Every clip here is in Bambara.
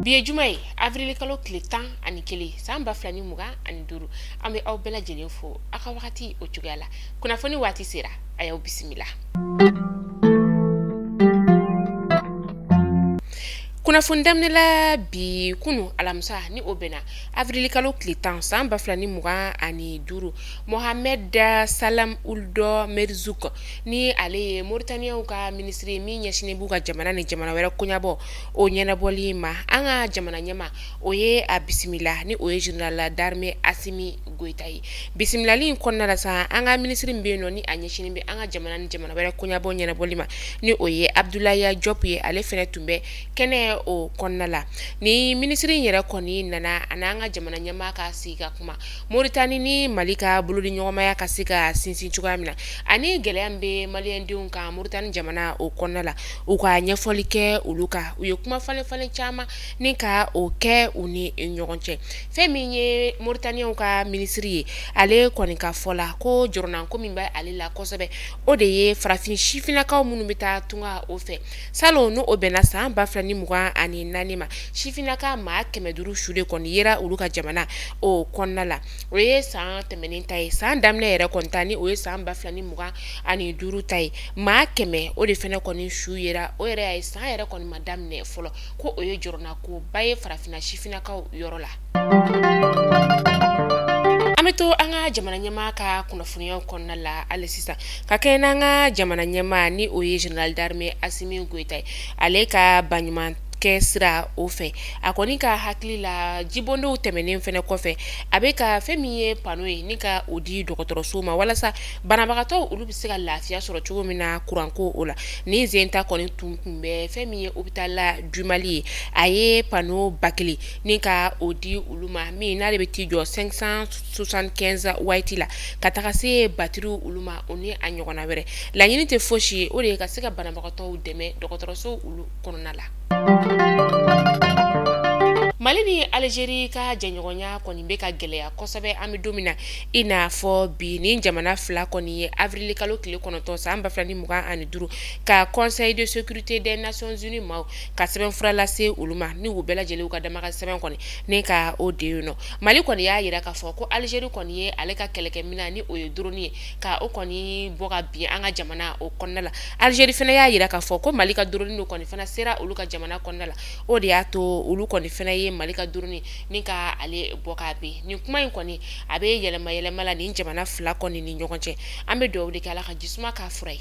Bi ye juma ye, avril kalo tile 11 san 2025. An bɛ aw bɛɛ lajɛlen fo aw ka wagati o cogoya la. Kunnafoni waati sera, a y'aw bisimila. Kunnafoni daminɛ la bi kunu alamisa ni o bɛnna avril kalo tile 10 san 2025, Mohamed Salam Ould Merzouk ni ale ye Mauritaniens ka minisiri min ɲɛsinnen b'u ka jamana ni jamana wɛrɛ koɲabɔ o ɲɛnabɔli ma, an ka jamana ɲɛmaa o ye a bisimila ni o ye général d'armée Assimi Goïta ye. Bisimilali in kɔnɔna la sa, an ka minisiri min bɛ yen nɔ ni a ɲɛsinnen bɛ an ka jamana ni jamana wɛrɛ koɲabɔ ɲɛnabɔli ma ni o ye Abdoulaye Diop ye, ale fɛnɛ tun bɛ kɛnɛ o kɔnɔna la. Ni minisiri in yɛrɛ kɔni nana a n'an ka jamana ɲɛmaa ka sigi ka kuma Mauritanie ni Mali ka bolodiɲɔgɔnmaya ka se ka sinsin cogoya min na, ani gɛlɛya min bɛ maliyɛndenw kan Mauritanie jamana o kɔnɔna la, u ka ɲɛfɔli kɛ olu kan. U ye kuma falen falen caman ni ka o kɛ u ni ɲɔgɔn cɛ. Fɛn min ye Mauritaniens ka minisiri ye, ale kɔni ka fɔ la ko jɔrɔnanko min bɛ ale la kosɛbɛ, o de ye farafin sifinnakaw minnu bɛ taa tunga o fɛ. Salon n'o bɛnna san 2024 ma, sifinnaka maa 500 su de kɔni yera olu ka jamana o kɔnɔna la. O ye san tɛmɛnen ta ye. San daminɛ yɛrɛ kɔni ta ni o ye san 2025 ta ye, maa 100 o de fɛnɛ kɔni su yera. O yɛrɛ y'a ye san yɛrɛ kɔni ma daminɛ fɔlɔ, ko o ye jɔrɔnakoba ye farafinna sifinnakaw yɔrɔ la. An bɛ to an ka jamana ɲɛmaa ka kunnafoniyaw kɔnɔna la hali sisan, ka kɛɲɛ n'an ka jamana ɲɛmaa ni o ye général d'armée Assimi Goïta ye, ale ka baɲuman kɛ sira o fɛ. A kɔni ka hakili la jibondow tɛmɛnen fɛnɛ kɔfɛ, a bɛ ka fɛn min ye panneau ye ni ka o di dɔgɔtɔrɔso ma walasa banabagatɔw olu bɛ se ka lafiya sɔrɔ cogo min na kuranko o la. Ni zen ta kɔni tun bɛ fɛn min ye hôpital du Mali ye, a ye panneau 1000 ni ka o di olu ma, min n'ale bɛ t'i jɔ 575 waati la ka taga se batiriw olu ma, o ni a ɲɔgɔnna wɛrɛ. Laɲini tɛ fosi ye, o de ye ka se ka banabagatɔw dɛmɛ dɔgɔtɔrɔso olu kɔnɔna la. Mali ni Algérie ka jɛɲɔgɔnya kɔni bɛ ka gɛlɛya kosɛbɛ an bɛ don min na i n'a fɔ bi. Ni jamana fila kɔni ye avril kalo tile 9 san 2025 ka Conseil de sécurité des Nations Unies maaw ka sɛbɛnfura lase olu ma, ni u bɛɛ lajɛlen ka damakan sɛbɛn kɔni ni ka o de yen nɔ. Mali kɔni y'a yira k'a fɔ ko Algérie kɔni ye ale ka kɛlɛkɛminɛn ni o ye drone ye ka o kɔni bɔ ka bin an ka jamana o kɔnɔna la. Algérie fana y'a yira k'a fɔ ko Mali ka drone dɔ kɔni fana sera olu ka jamana kɔnɔna la, o de y'a to olu kɔni fana ye Mali ka drone ni ka ale bɔ k'a bin. Nin kuma in kɔni a bɛ yɛlɛma yɛlɛma la nin jamana fila kɔni ni ɲɔgɔn cɛ. An bɛ dugawu de kɛ Ala ka jisuma k'a fura ye.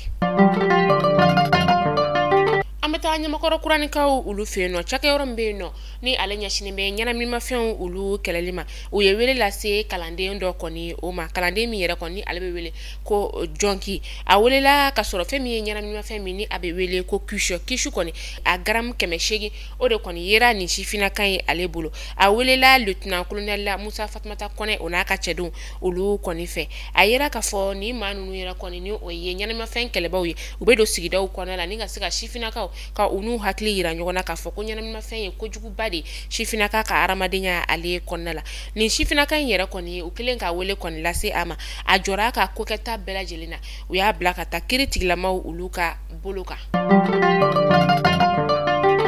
An bɛ taa Ɲamakɔrɔ kuranikaw olu fɛ yen nɔ, cakɛyɔrɔ min bɛ yen nɔ ni ale ɲɛsinnen bɛ ɲɛnaminimafɛnw olu kɛlɛli ma. U ye wele lase kalanden dɔ kɔni o ma, kalanden min yɛrɛ kɔni ale bɛ wele ko Jɔnki. A welela ka sɔrɔ fɛn min ye ɲɛnaminimafɛn min ni a bɛ wele ko kusu, kusu kɔni a garamu 800 o de kɔni yera nin sifinnakan ye ale bolo. A welela lieutenant colonel la Musa Fatumata Kɔnɛ o n'a ka cɛdenw olu kɔni fɛ. A yera k'a fɔ nin maa ninnu yɛrɛ kɔni ni o ye ɲɛnaminimafɛn kɛlɛbaw ye, u bɛ don sigidaw kɔnɔna la ni ka se ka sifinnakaw ka u n'u hakili yira ɲɔgɔn na k'a fɔ ko ɲɛnaminimafɛn ye kojuguba de sifinnaka ka hadamadenya ale kɔnɔna la. Nin sifinnaka in yɛrɛ kɔni u kɛlen ka wele kɔni lase a ma, a jɔra a ka kokɛta bɛɛ lajɛlen na. U y'a bila ka taa kiiri tigilamaw olu ka bolo kan.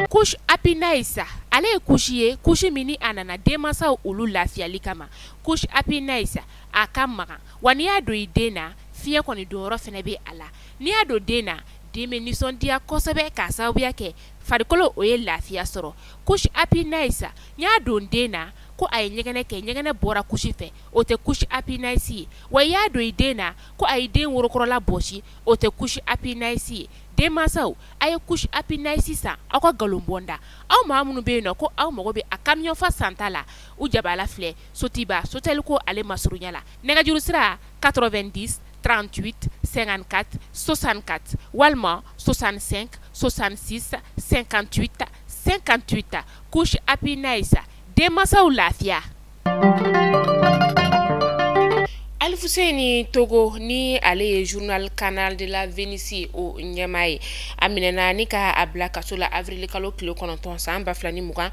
Couche Happy Nice, ale ye couche ye, couche min ni a nana denmansaw olu lafiyali kama. Couche Happy Nice a ka magan, wa n'i y'a don i den na, fiɲɛ kɔni donyɔrɔ fɛnɛ bɛ a la. N'i y'a don den na, den bɛ nisɔndiya kosɛbɛ k'a sababuya kɛ farikolo o ye lafiya sɔrɔ. Couche Happy Nice, n y'a don den na ko a ye ɲɛgɛnɛ kɛ, ɲɛgɛnɛ bɔra couche fɛ, o tɛ couche Happy Nice ye. Wa i y'a don i den na ko a ye den worokɔrɔla bɔsi, o tɛ couche Happy Nice ye. Denmansaw, a ye couche Happy Nice san aw ka nkalon bɔ n da. Aw maa minnu bɛ yen nɔ ko aw mago bɛ a camion fa santa la, u jabala filɛ Sotiba Sotel ko ale masurunya la. Nɛgɛjuru sira 90 38 54 64 walima 65 66 58 58. Couche Happy Nice, denmansaw lafiya. Alifuseni Togo ni ale ye journal Canal de la Venise o ɲɛmaa ye, a minɛna ni ka a bila kaso la avril kalo tile 9 san 2025.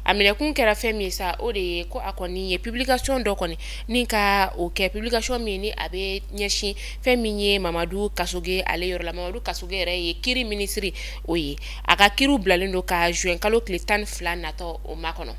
A minɛkun kɛra fɛn min ye sa, o de ye ko a kɔni ye publication dɔ kɔni ni ka o kɛ, publication min ni a bɛ ɲɛsin fɛn min ye Mamadu Kasoge ale yɔrɔ la. Mamadu Kasoge yɛrɛ ye kiiri minisiri o ye, a ka kiiriw bilalen don ka juin kalo tile 12 natɔ o makɔnɔ.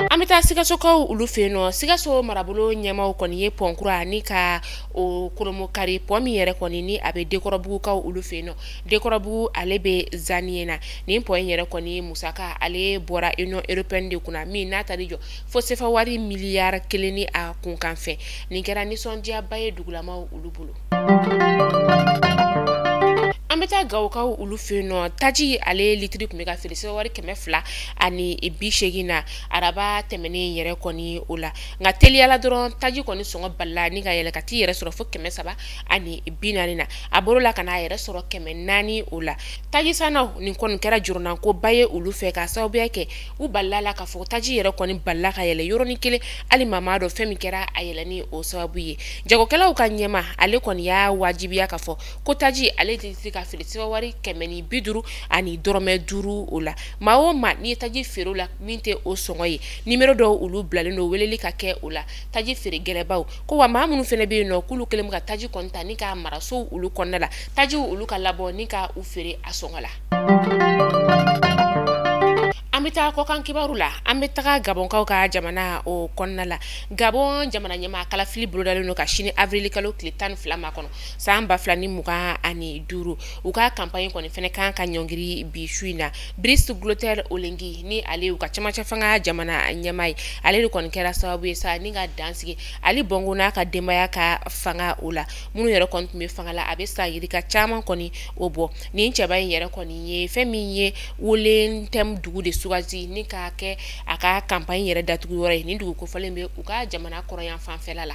An bɛ taa Sikasokaw olu fɛ yen nɔ. Sikaso marabolo ɲɛmaaw kɔni ye pɔn kura ni ka o kolomokari, pɔn min yɛrɛ kɔni ni a bɛ Dekɔrɔbugukaw olu fɛ yen nɔ. Dekɔrɔbugu ale bɛ Zaniye na. Nin pɔn in yɛrɛ kɔni musaka ale bɔra Union européenne de kunna, min n'a taar'i jɔ fo sefa wari miliyari 1 ni a kunkan fɛn. Nin kɛra nisɔndiyaba ye dugulamaw olu bolo. An bɛ taa Gawokaw olu fɛ yen nɔ. Taji ale litiri tun bɛ ka feere sefa wari 280 na araba tɛmɛnen yɛrɛ kɔni o la, nka teliyala dɔrɔn taji kɔni sɔngɔ balila ni ka yɛlɛ ka t'i yɛrɛ sɔrɔ fo 340 na. A bɔr'o la ka n'a yɛrɛ sɔrɔ 400 o la. Taji sannaw nin kɔni kɛra jɔrɔnankoba ye olu fɛ, k'a sababuya kɛ u balila la k'a fɔ taji yɛrɛ kɔni balila ka yɛlɛ yɔrɔnin kelen, hali maa m'a dɔn fɛn min kɛra a yɛlɛni o sababu ye. Jagokɛlaw ka ɲɛma ale kɔni y'a wajibiya k'a fɔ ko taji ale tɛ se ka feere sefa wari 150 ani dɔrɔmɛ 5 o la. Maa o maa n'i ye taji feere o la min tɛ o sɔngɔ ye, nimero dɔw olu bilalen don weleli ka kɛ o la taji feere gɛlɛbaw ko wa maa minnu fana bɛ yen nɔ k'olu kɛlen bɛ ka taji kɔni ta ni k'a mara sow olu kɔnɔna la, tajiw olu ka labɔ ni ka u feere a sɔngɔ la. An bɛ taa kɔkan kibaru la. An bɛ taga Gabɔnkaw ka jamana o kɔnɔna la. Gabɔn jamana ɲɛmaa kalafili bolodalen don ka sini avril kalo tile 12 makɔnɔ san 2025. U ka campagne kɔni fɛnɛ kan ka ɲɔngiri bi su in na. Brice Clotaire Oligui ni ale y'u ka camancɛ fanga jamana ɲɛmaa ye, ale de kɔni kɛra sababu ye sa ni ka dan sigi Ali Bongo n'a ka denbaya ka fanga o la. Minnu yɛrɛ kɔni tun bɛ fanga la a bɛ san yirika caman kɔni o bɔ. Nin cɛba in yɛrɛ kɔni ye fɛn min ye Wolentɛm dugu de suganti ni k'a kɛ a ka campagne yɛrɛ datugu yɔrɔ ye. Nin dugu kofɔlen bɛ u ka jamana kɔrɔyan fanfɛla la.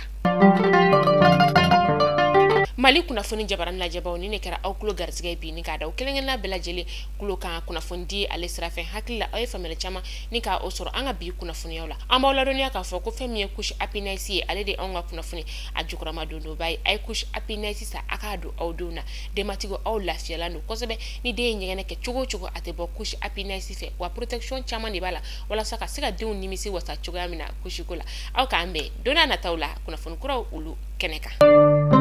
Mali kunnafoni jabarani lajɛbaw, ni ne kɛra aw tulo garisɛgɛ bi ni k'a da aw kelen-kelenna bɛɛ lajɛlen tulo kan kunnafoni di ale sira fɛ. Hakili la aw ye faamuyali caman ni ka o sɔrɔ an ka bi kunnafoniyaw la. An b'aw ladɔnniya k'a fɔ ko fɛn min ye couche Happy Nice ye, ale de anw ka kunnafoni a jukɔrɔma dondoba ye. A ye couche Happy Nice san a k'a don aw denw na. Denbatigiw aw lafiyalan don kosɛbɛ. Ni den ye ɲɛgɛnɛ kɛ cogo o cogo a tɛ bɔ couche Happy Nice fɛ, wa protection caman de b'a la walasa ka se ka denw nimisi wasa cogoya min na couche ko la. Aw k'an bɛn don n'a nataw la kunnafoni kuraw olu kɛnɛ kan.